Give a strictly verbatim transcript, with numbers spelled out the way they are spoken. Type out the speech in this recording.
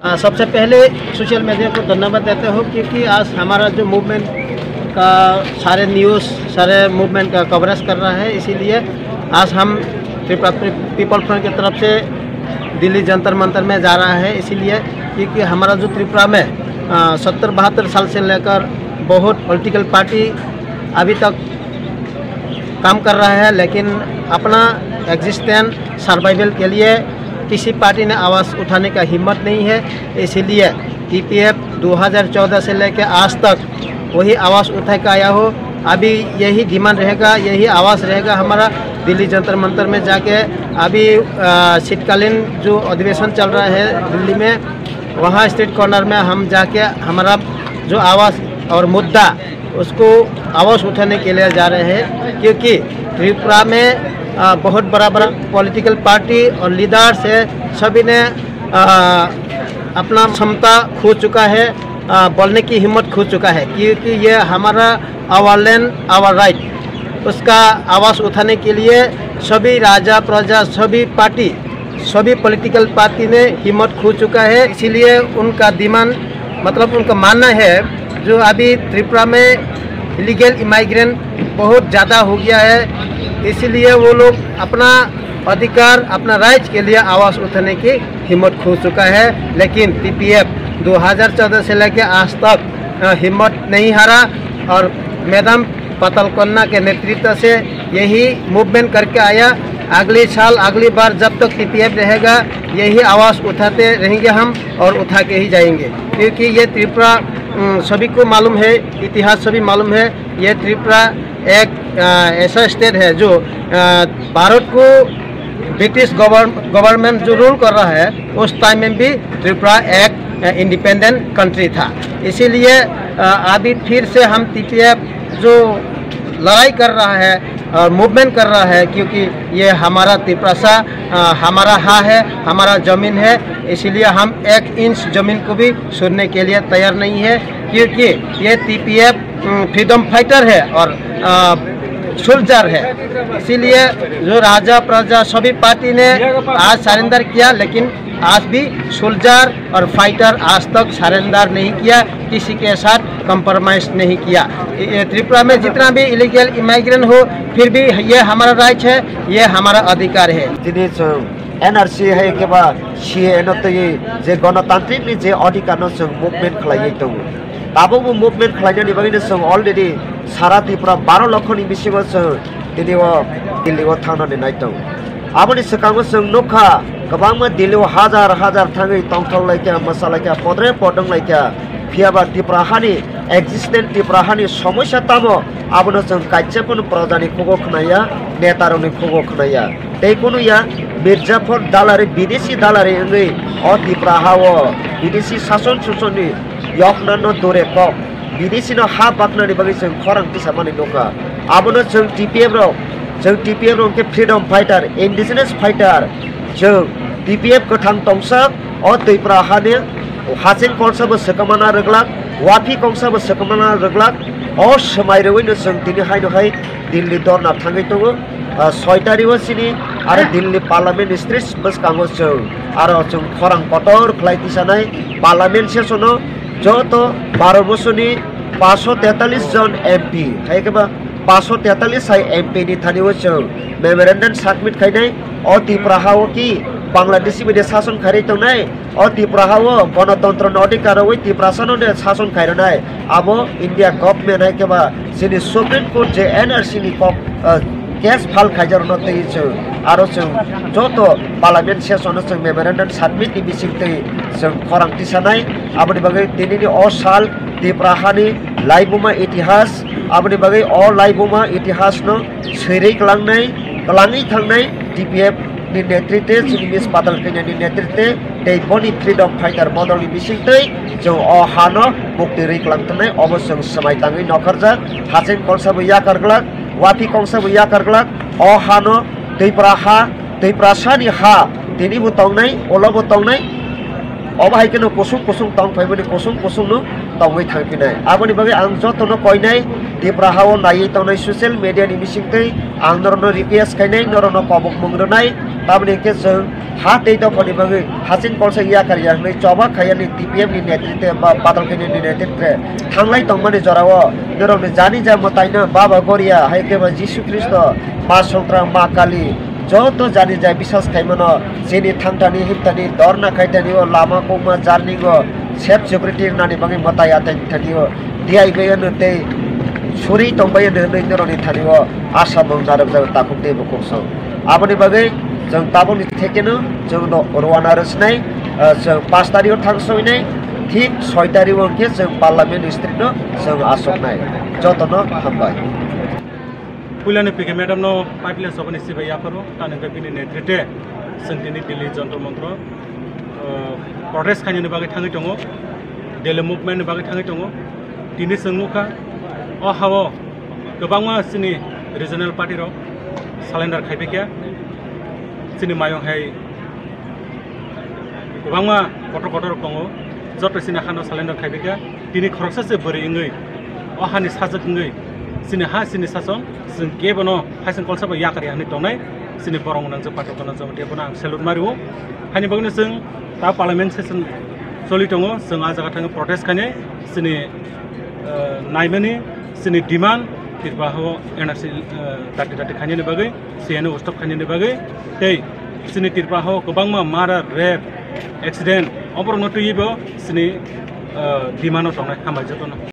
आ, सबसे पहले social media को धन्यवाद देते हो, क्योंकि आज हमारा जो मूवमेंट का सारे न्यूज़, सारे मूवमेंट का कवरेज कर रहा है, इसीलिए आज हम त्रिपुरा पीपल फ्रंट की तरफ से दिल्ली जंतर मंतर में जा रहा है। इसीलिए क्योंकि हमारा जो त्रिपुरा में, आ, सत्तर बहत्तर साल से लेकर बहुत पॉलिटिकल पार्टी अभी तक काम कर रहा है, लेकिन अपना एग्जिस्टेंस, सर्वाइवल के लिए किसी पार्टी ने आवाज़ उठाने का हिम्मत नहीं है। इसीलिए टीपीएफ दो हज़ार चौदह से लेकर आज तक वही आवाज़ उठा के आया हो। अभी यही डिमांड रहेगा, यही आवाज़ रहेगा हमारा दिल्ली जंतर मंतर में जाके। अभी, अ, शीतकालीन जो अधिवेशन चल रहा है दिल्ली में, वहाँ स्ट्रीट कॉर्नर में हम जाके हमारा जो आवाज़ और मुद्दा, उसको आवाज़ उठाने के लिए जा रहे हैं, क्योंकि त्रिपुरा में, अ, बहुत बड़ा बड़ा पॉलिटिकल पार्टी और लीडर्स है, सभी ने, अ, अपना क्षमता खो चुका है, अ, बोलने की हिम्मत खो चुका है, क्योंकि ये हमारा our land, our right, उसका आवाज़ उठाने के लिए सभी राजा प्रजा, सभी पार्टी, सभी पॉलिटिकल पार्टी ने हिम्मत खो चुका है। इसीलिए उनका डिमांड, मतलब उनका मानना है, जो अभी त्रिपुरा में इलीगल इमाइग्रेंट बहुत ज़्यादा हो गया है, इसलिए वो लोग अपना अधिकार, अपना राइट्स के लिए आवाज़ उठाने की हिम्मत खो चुका है। लेकिन टीपीएफ दो हज़ार चौदह से लेके आज तक, अ, हिम्मत नहीं हारा और मैडम पाताल कन्या के नेतृत्व से यही मूवमेंट करके आया। अगले साल, अगली बार जब तक टीपीएफ रहेगा, यही आवाज़ उठाते रहेंगे हम और उठा के ही जाएंगे, क्योंकि ये त्रिपुरा, उम, सभी को मालूम है, इतिहास सभी मालूम है। ये त्रिपुरा एक, अ, ऐसा स्टेट है जो, अ, भारत को ब्रिटिश गवर-, गवर्नमेंट जो रूल कर रहा है, उस टाइम में भी त्रिपुरा एक, अ, इंडिपेंडेंट कंट्री था। इसीलिए, अ, अभी फिर से हम टीपीएफ जो लड़ाई कर रहा है और मूवमेंट कर रहा है, क्योंकि ये हमारा तिपरासा, अ, हमारा हा है, हमारा ज़मीन है, इसीलिए हम एक इंच ज़मीन को भी छोड़ने के लिए तैयार नहीं है, क्योंकि ये टीपीएफ, उम, फ्रीडम फाइटर है और, अ, सोल्जर है। इसीलिए जो राजा प्रजा सभी पार्टी ने आज सरेंडर किया, लेकिन आज भी सोल्जर और फाइटर आज तक सरेंडर नहीं किया, किसी के साथ कॉम्प्रोमाइज नहीं किया। ये त्रिपुरा में जितना भी इलीगल इमाइग्रेंट हो, फिर भी ये हमारा राइट है, ये हमारा अधिकार है। Tini chwng N R C hai khe ba C A A no twi je gonotantrik ni je adhikar no chwng movement khlaiwi tongo. Tabukbo movement khlainani bagwi no chwng already sara Tripura baro lokho ni bisingo chwng tini o Delhi o thangnani nai tongo. Aboni swkango chwng nukha, kwbangma Delhi o hajar hajar thangwi tongthok laikha, mwsa laikha, podre podong laikha. Phiya ba Tripura hani existence, Tripura hani somosya tamo, abono chwng kaisa phano projani khugo khwnaya, netarokni khugo khwnaya. Tei kunuya Mirjapur dalari, bidesi dalari wngwi o Tripura ha-o bidesi sason susonni yoknano dure kok. Bidesino ha baknani bagwi chwng khorang tisamani nukha. Abono chwng T P F rok, chwng T P F rok khe freedom fighter, indigenous fighter, chwng T P F kwthang tongsak o Tripura hani haching kongsa bo swkangmana rwglak, wapi kongsa bo swkangmana rwglak, o swmai rwino chwng tini haino hai Delhi dorna thangwi tongo. Ah, soi tario chini aro Delhi Parliament street bwskango chwng aro chwng khorang kotor khlai tisanai Parliament session o joto baro bosoni paso tetalis jon M P, hai khe ba paso tetalis hai M P ni thani o chwng memorandum submit khainai. O Tripura ha o ki Bangladeshi bai de sason khairwi tongnai, o Tripura ha o gonotontro ni odhikar rwui Tiprasa no de sason khairwnai. Abo India government hai khe ba chini Supreme Court je N R C ni kok, ah, case file khaijarokno twi chwng aro chwng joto Parliament session o chwng memorandum submit ni bising twi chwng khorang tisanai. Aboni bagwi tinini o sal Tripura hani laibuma itihas, aboni bagwi o laibuma itihas no swirwi kwlangnai, kwlangwi thangnai T P F ni netritwe, chini Miss Patal Kanya ni netritwe, tei boni freedom fighter bodol ni bising twi chwng o hano mukti rwi kwlang tongnai, obo chwng swmai tangwi nokharjak. Haching kongsa bo yakar glak, wapi kongsa bo yakar glak, o hano Tripura ha, Tiprasa ni ha, tini bo tongnai, ulo bo tongnai, obo hai kheno kusung kusung tong phai boni kusung kusung no tongwi thang phinai. Aboni bagwi ang joto no koinai, Tripura ha o naiwi tongnai social media ni bising twi ang norok no request khainai, norok no kobok mung rwnai, Tamoni hwnkhe chwng ha tei dophani bagwi hasing kolsa yakar ya hwnwi choba khaiya ni T P F ni netritwe ba Patalkhani ni netritwe thanglai tongmani jorao norokni jani jai mwtaino Baba Goria hai khe ba Jisu Khristo, Ma Songkra, Ma Kali, joto jani jai biswas khaimano chini thangthani himthani dorna khaithani o lama kokma journey o safe security rwnani bagwi mwtai atai thani o diai bai ano tei suri tongbai ano hwnwi norokni thani o asa mung narwkjak takhuk tei bukhuk song. Aboni bagwi chwng tabukni thekeno chwng no rwna rwsnai, ah, chwng pash tarikh o thang soinai, thik soi tarikh o hwnkhe chwng parliament ni street no chwng asoknai. Jotono hambai. Puilani P K madam no paipila sobani sibai yapharo, tani hwnkhe bini netritwe chwng tini Delhi Jantar Mantar o, ah, protest khainani bagwi thangwi tongo, Delhi movement ni bagwi thangwi tongo. Tini chwng nukha, o ha-o kwbangma chini regional party rok surrender khaibaikha, chini mayung hai kwbangma kotor kotor rok tongo, joto chini hano surrender khaibaikha. Tini khoroksa se bwrwi wngwi, o hani sajwk wngwi, chini ha chini sason, chwng kebono hasing kolsa bai yakar ya hwnwi tongnai, chini borok gwnang je patok gwnang je, bono ang salute mario. Haini bagwino chwng ta parliament session choli tongo, chwng a jaga thangwi protest khainai, chini, eh, naimani, chini demand, Tripura o N R C, eh, thirty thirty khainani bagwi, C N O stop khainani bagwi, tei chini Tripura o kwbangma murder, rape, accident, oborokno twiwi bo chini, eh, demand o tongnai. Hambai jotono.